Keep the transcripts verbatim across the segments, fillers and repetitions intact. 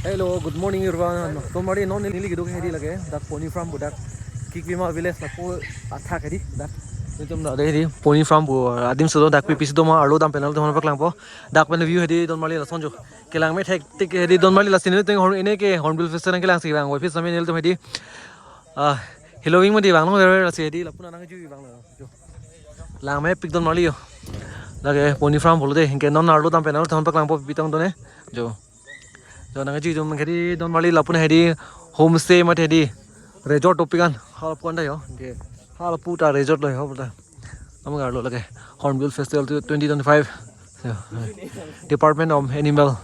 Hello, good morning everyone. Donmari non neli kedo hedi lake. Dak pony farm pu dak. Kiklima village lapu athak hedi dak. Nelitum dak hedi pony farm pu adim sudo dak pi pisi doma arlo dam pen nangtum aphan paklangpo. Dak pen view hedi Donmari lason jo. Kelang methek tik hedi Donmari lasi nelitum horn ene ke Hornbill Festival nangkelangsi vang. Wai phi sami nelitum hedi. Ah, Halloween mati vanglo ver lasi hedi lapu nangjui vanglo. Jo. Lang mepik Donmari jo. Lake pony farm pulo de. Anke non arlo dam pen nangtum aphan paklangpo pitong done. Jo. Jo nangji dum hedi Donmari lapu hedi homestay mate hedi resort topic an halapu an da jo. Anke halapu ta resort lo jo puta. Amang arlo lake Hornbill Festival twenty twenty-five. Jo. Department of Animal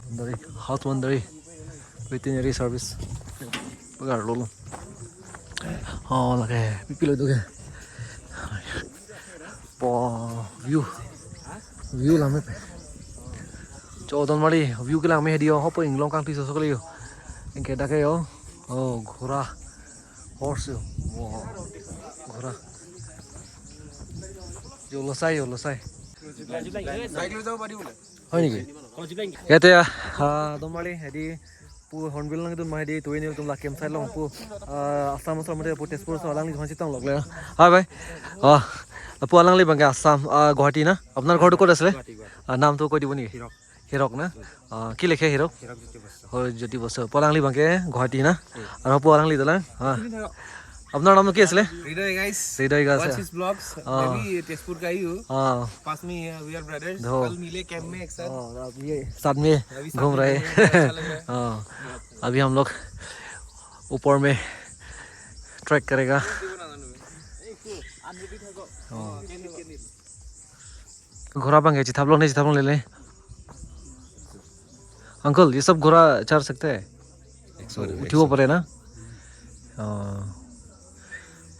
Husbandry, Veterinary Service. Amang arlo lo. Oh, lake pipilo do ke. Po view. View lang mepe. Jo Donmari view kelang me hedi jo, hopo inglong kangtui sosok le jo. Anke dak ke jo. Oh, ghora. Horse jo. Wow. Ghora. Jo losai jo losai. Hoi niki? Yate ya, ah, Donmari hedi pu Hornbill nangdun ma hedi tu ini tum lakem side long pu, ah, Assam Assam mate pu Tezpur so alangli johan chetong lok le. Hi bhai. Ah, pu alangli abang ke Assam, ah, Guwahati na? Apnar ghor tu kot asile? Guwahati, Guwahati. Ah, নামটো কৈ দিব নেকি? হীৰক। হীৰক না? হীৰক। Ah, কি লিখে হীৰক? হীৰক জ্যোতি বসু। Oh, Jyoti Basu. Pu alangli abang ke Guwahati na? Hmm. Aru pu alangli dolang? Ah. Apnar নাম কি আছিলে? হৃদয় গাইছ। হৃদয় গাইছ। Watch his vlogs. Ah. मैं भी तेजपुर का ही हूँ। Ah. पास में ही है, we are brothers। हो। कल मिले कैंप में एक साथ। Oh, आप ये साथ में अभी साथ घूम में रहे। घूम रहे हैं, अच्छा लग रहा है। Ah. अभी हम लोग ऊपर में ट्रैक करेगा। Oh. Ghora abang ke chithap long ne chithap long lele. Uncle, ये सब घोड़ा चढ़ सकते हैं? একশো, উঠিব একশো। পাৰে না? Oh.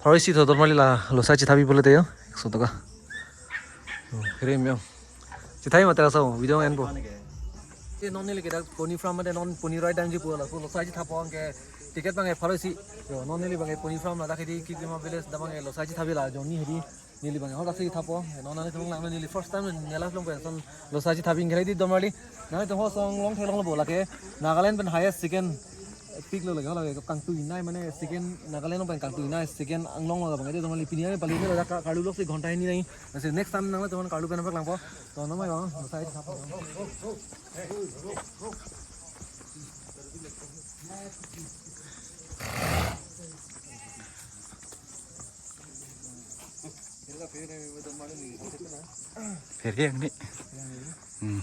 Pharo isi tho Donmari la losai chithapi bole te jo, একশো টকা. Oh, kere myo. Chithapi mate laso, video enpo. Te non neli ke dak pony farm mate non pony ride damji pu laso losai chithapo anke ticket abang ke pharo isi. Jo, non neli abang ke pony farm ladak hedi Kiklima village dak abang ke losai chithapi la journey hedi. Neli abang ke ho lasi thapo. Non nangtum lang neli first time neli along pen lason losai chithapi anke hedi Donmari. Nangtum ho song long thelong lo bo lake. Nagaland pen highest second peak lo lake, ho lake kangtui nai mane second Nagaland pen kangtui nai second anglong lo abang ke Donmari pini ani pali lo dak karlu lok si ghonta hini nai. Lasi next time nangtum karlu pen paklangpo. To non mai bang, losai chithapo. Phere yang ni. Hmm.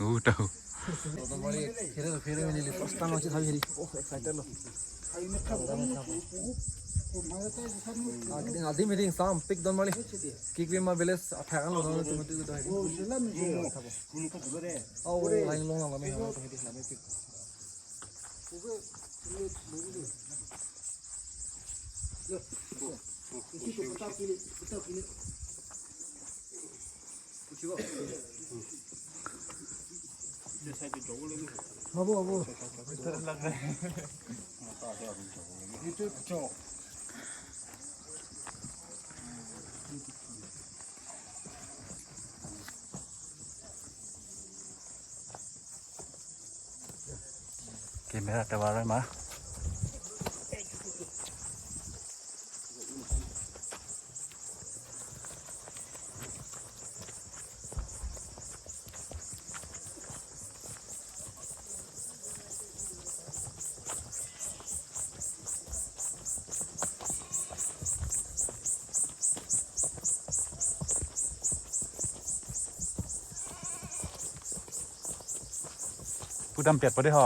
Uh, tahu. Donmari, phere, phere neli first time achi thabi hedi. Oh, excited lo. Ah, adim hedi sam peak Donmari. Kiklima village athak an lo Donmari tum tu tu hedi. Oh, line long long lo me hedi, lo me peak. Camera ta var ma. Pudam piat pade ho.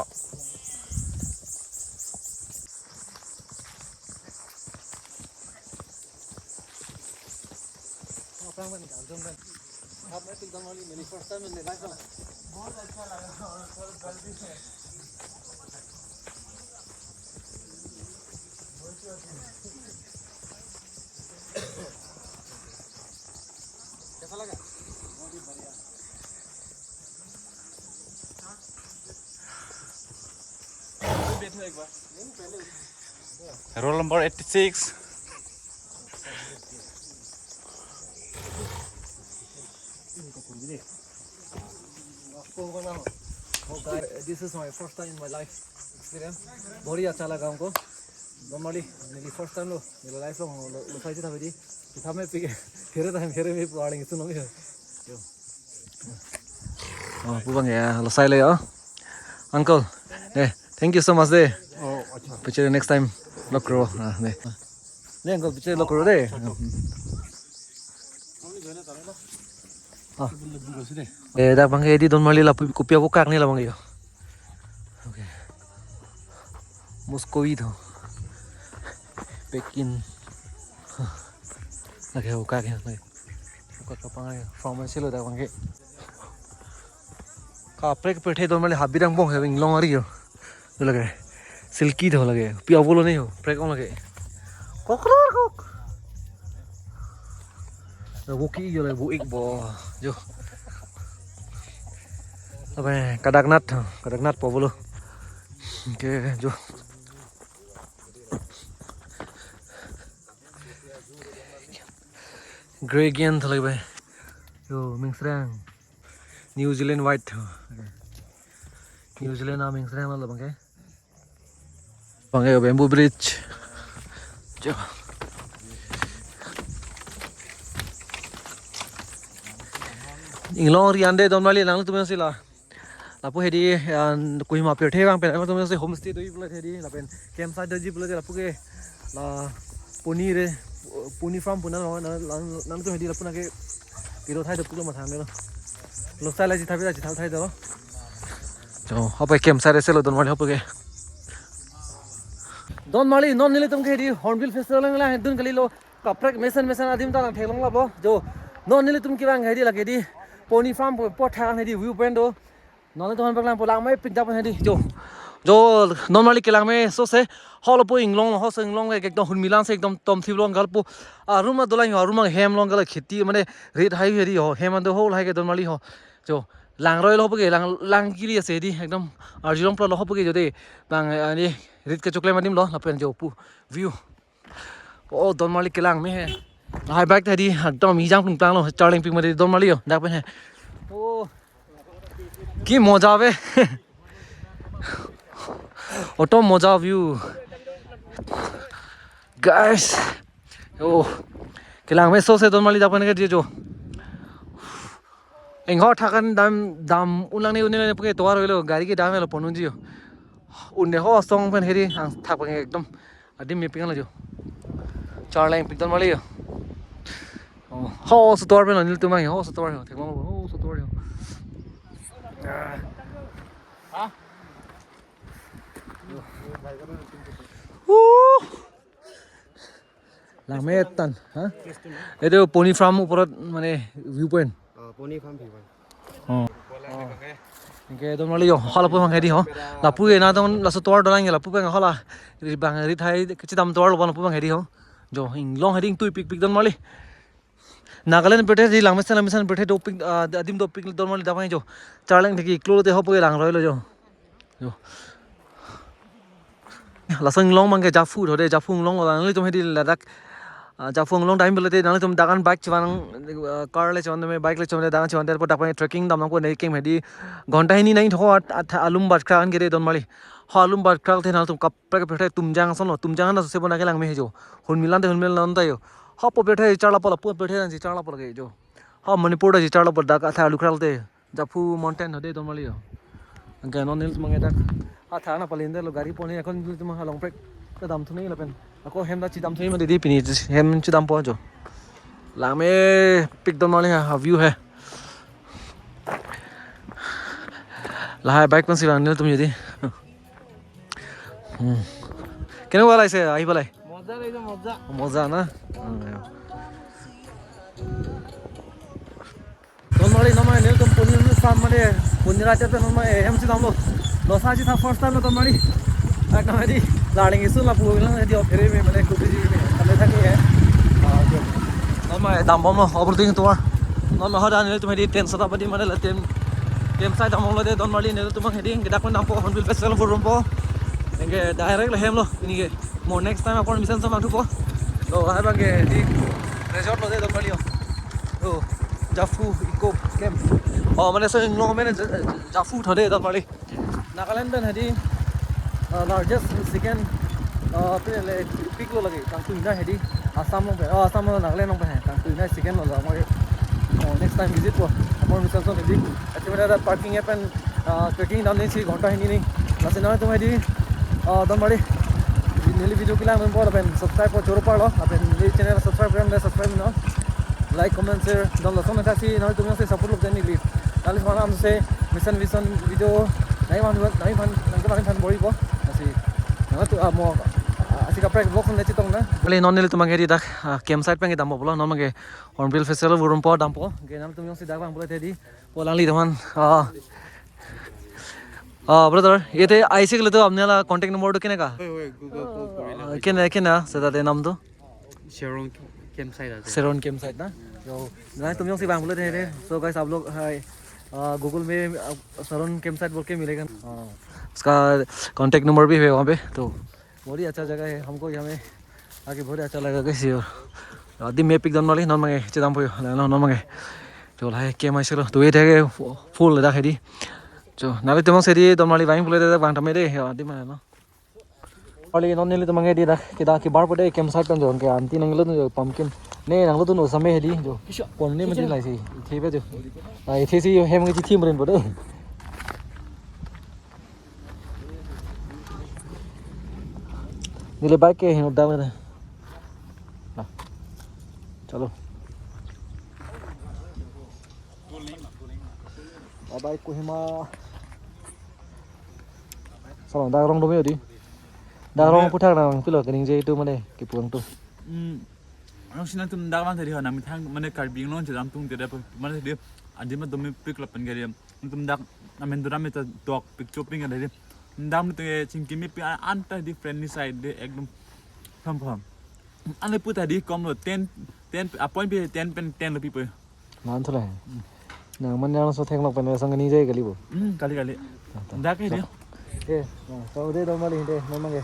Roll number eighty-six. Oh, guys, this is my first time in my life experience. बहुत ही अच्छा लगा हमको। Normally, मेरी first time lo, मेरा life lo, lo, lo, side से था मेरी। Kita में पी-, फिर था, फिर भी पहाड़ में सुनो भी। Yo. Oh, pu abang ya, lo sai le ya. Uncle, eh, thank you so much de. Oh, acha. Picture next time. Lok kro. Ah, de. Ne, uncle, picture lok kro de. Ah. Eh, dak abang ke di don mali lapu kopi avo kak ni labang yo. Okay. Moscow itu. Pekin. Lake avo kak ya, lake. Avo kak kapang ya. Farm si lo dak abang ke. Kaprek pirthe don mali habirang bong he inglong ari yo. Lake. Silky tho lake. Pi avo lo ne ho. Prek ong lake. Kokror kok. Avo ki yo le avo ik bo. Jo. Abe, Kadaknath, Kadaknath po bolo. Okay, jo. Grey Gyan tho lake bai. Yo, mingsrang. New Zealand white tho. New Zealand a mingsrang lo abang ke. Abang ke bamboo bridge. Jo. Inglong ari an de don mali nangtum si la. Lapu hedi, ah, Kohima pirthe abang pen, nangtum si homestay doji pulote hedi, lapen campsite doji pulote lapu ke la poni re, poni farm pu na, na, na, nangtum hedi lapu na ke piro thai do pulo mathang de lo. Lo sai la chithap la chithap thai do lo. Jo, hope campsite si lo don mali hope ke. Don mali, non nelitum ke hedi Hornbill Festival nanglang dun kali lo, kaprek mesen mesen adim ta nangtheklong labo. Jo, non nelitum kevang hedi lake di poni farm po, po thang hedi view point do. Non nelitum paklang po langmepik dak pen hedi. Jo. Jo, non mali kelangmeso se. Holo pu inglong, ho se inglong ke ekdom hunmilan se ekdom tomthip long gal pu. Arum adolang arum hem long gal kheti mane rit hai hedi ho. Hem an do ho lahai ke don mali ho. Jo. Langroi lo hope ke lang, lang kili ase di ekdom arjulong plot lo hope ke jo de. Bang, eh, ani rit kechoklem adim lo lapen jo pu view. Oh, don mali kelangme he. Hai bike ta di ekdom ijang plung plang lo, charleng pik mari don mali yo, dak pen he. Oh. Ki moja ave. Auto moja view. Guys. Oh. Kelangmeso se don mali dak pen ke di jo. Engho thakan dam, dam unlang ne unlang ne pake tovar hoilo, gari ke dam lo ponunji yo. Unde ho song pen hedi ang thak pen ekdom adim mepik lo jo. Charleng pik don mali yo. Oh, ho so tovar pen nelitum ang ho so tovar yo. Thek mo ho so tovar yo. Ah. Ha? Uh. Langmetan, ha? Etu poni farm oporot mane view point. Oh, poni farm view point. Oh. Anke don mali yo, hala pu mang hedi ho. Lapu ke na don laso tovar dolang ya, lapu ke hala. Ri bang ri thai kachidam tovar lo lapu mang hedi ho. Jo, inglong hedi ingtuipik pik don mali. Nagaland pirthe di langmesen langmesen pirthe dopik, ah, adim dopik don mali dak pen jo. Charleng theki klo te hope langroi lo jo. Jo. Laso inglong abang ke Japfu tho de, Japfu inglong lo, nanglitum hedi ladak, ah, Japfu inglong dam pulote nanglitum dak an bike chevan, ah, car le chevan me, bike le chevan, dak an chevan de, dak pen trekking dam nangpo ne kem hedi. Ghonta hini nai tho at, at alum bat kran ke de don mali. Ho alum bat kran te nanglitum kaprek pirthe Tumjang ason lo, Tumjang na se bona kelangme he jo. Hunmilan te hunmilan ta yo. Ho po pirthe charlap po lapu pirthe nangji charlap po lake jo. Ho Manipur ta ji charlap po dak atha alu kral te. Japfu mountain hode don mali yo. Anke non nelitum ke dak. Atha na palin de lo gari poni akon nelitum along prek. Ta dam thuni lapen. Ako hem ta chidam thuni mati di pini hem chidam po jo. Langmepik don mali ha, ha view he. Lahai bike pen si vang nelitum jadi. Hmm. কেনেকুৱা লাগিছে আহি পেলাই? মজা লাগিছে, মজা। মজা না? উম, ya. Don mali, non mali, nelitum poni farm mane, poni raja pen non mali, hem si damlo. Lo sa si tha first time lo don mali. Ek na di, laling isu lapu lang di offer me mane kubi ji me. Kale thani he. Ah, okay. Non mali, dam bomlo, overthink tovar. Non mali, hoda nelitum hedi tent sata padi mane la tent, tent site dam bomlo de don mali, nelitum hedi, kita pun dampo, Hornbill Festival forum po. Anke direct la hem lo, ini ke. Mo next time apor mission sa mangthupo. To, hai abang ke di resort lo de don mali yo. To, Japfu Eco Camp. Oh, mane so inglong mane ja-, ja-, jafu thode Don Marli. Nagaland pen hedi, uh, largest second, uh, pe le peak lo lagi. Kangtui na hedi Assam along pen. Oh, Assam along Nagaland along pen. Kangtui na second lo lagi. Oh, next time visit po. Amor misal so hedi. Actually, ada parking ya pen, uh, trekking dam ni si ghonta hini ni. Lasi nanglitum hedi, uh, Don Marli. Neli video kelang member lapen subscribe po choro parlo. Lapen neli channel subscribe klemkle subscribe non. Like, comment, share, dam lason ta si nanglitum jongsi support lok den neli. Nangli phan am se mission vision video nai van nai van nang ke van van bori po. Asi. Nangtu amo asi kaprek vlog son le chetong na. Kali non nelitum abang ke hedi dak, ah, campsite pen kedam po pulo non abang ke Hornbill Festival vurun po dampo. Ke nangtum jongsi dak vang pulote hedi. Po alangli teman. Ah. Ah, brother, ये तो ऐसे के लिए तो आपने वाला contact number तो किने का? Oi, oi, Google call kori la. Ah, किने, किने, seta de nam tu? Serong campsite ase. Serong campsite na? Yo, nangtum jongsi vang pulote hedi. So guys, आप लोग हाय, आ, Google में, आ, Serong campsite बोल के मिलेगा। हाँ, उसका contact number भी है वहाँ पे। तो बहुत ही अच्छा जगह है, हमको यहाँ में आके बहुत ही अच्छा लगा guys। ये adim mepik Don Marli non abang ke chedam po yo, la non abang ke. Cho lahai ke mai selo. Tu ye thek full dak hedi. Cho nanglitum jongsi hedi Don Marli vang pulote dak vang tame de. Yo, adim mane no. Kali non nelitum abang ke hedi dak, ke dak kebar po de campsite pen jo, ke aunty nanglo jo pumpkin. Ne nanglo tu no same hedi jo. Pon ne mati lai si, ithe pe jo. Ah, ithe si hem ke chithi marin po de. Neli bike ke hin dam de. Na. Chalo. Bye bye Kohima. Salam dak rong dome hedi. Dak rong puthak nang pilo keningje itu mane kepu angtu. Hmm. Rong si nangtum dak van tadi ho nang methang mane Karbi Anglong chedam tung tadi apa mane tadi adim dome pik lapen gari. Nangtum dak amen duram itu tok pik choping ada di. Dam itu chingki mepik anta di friendly side de ekdom. Paham, paham. Ane pu tadi kom lo ten, ten, a point pi ten pen ten lo pipo. Mantu le. Nang man yang so thek nok pen sang ni jai kali bo. Hmm, kali, kali. Dak ke dia. Eh, nah, so de Don Marli de, memang ke.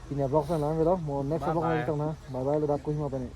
Pini vlog sa nang velo, mo next vlog lagi tong na. Bye bye lo dak Kohima pen.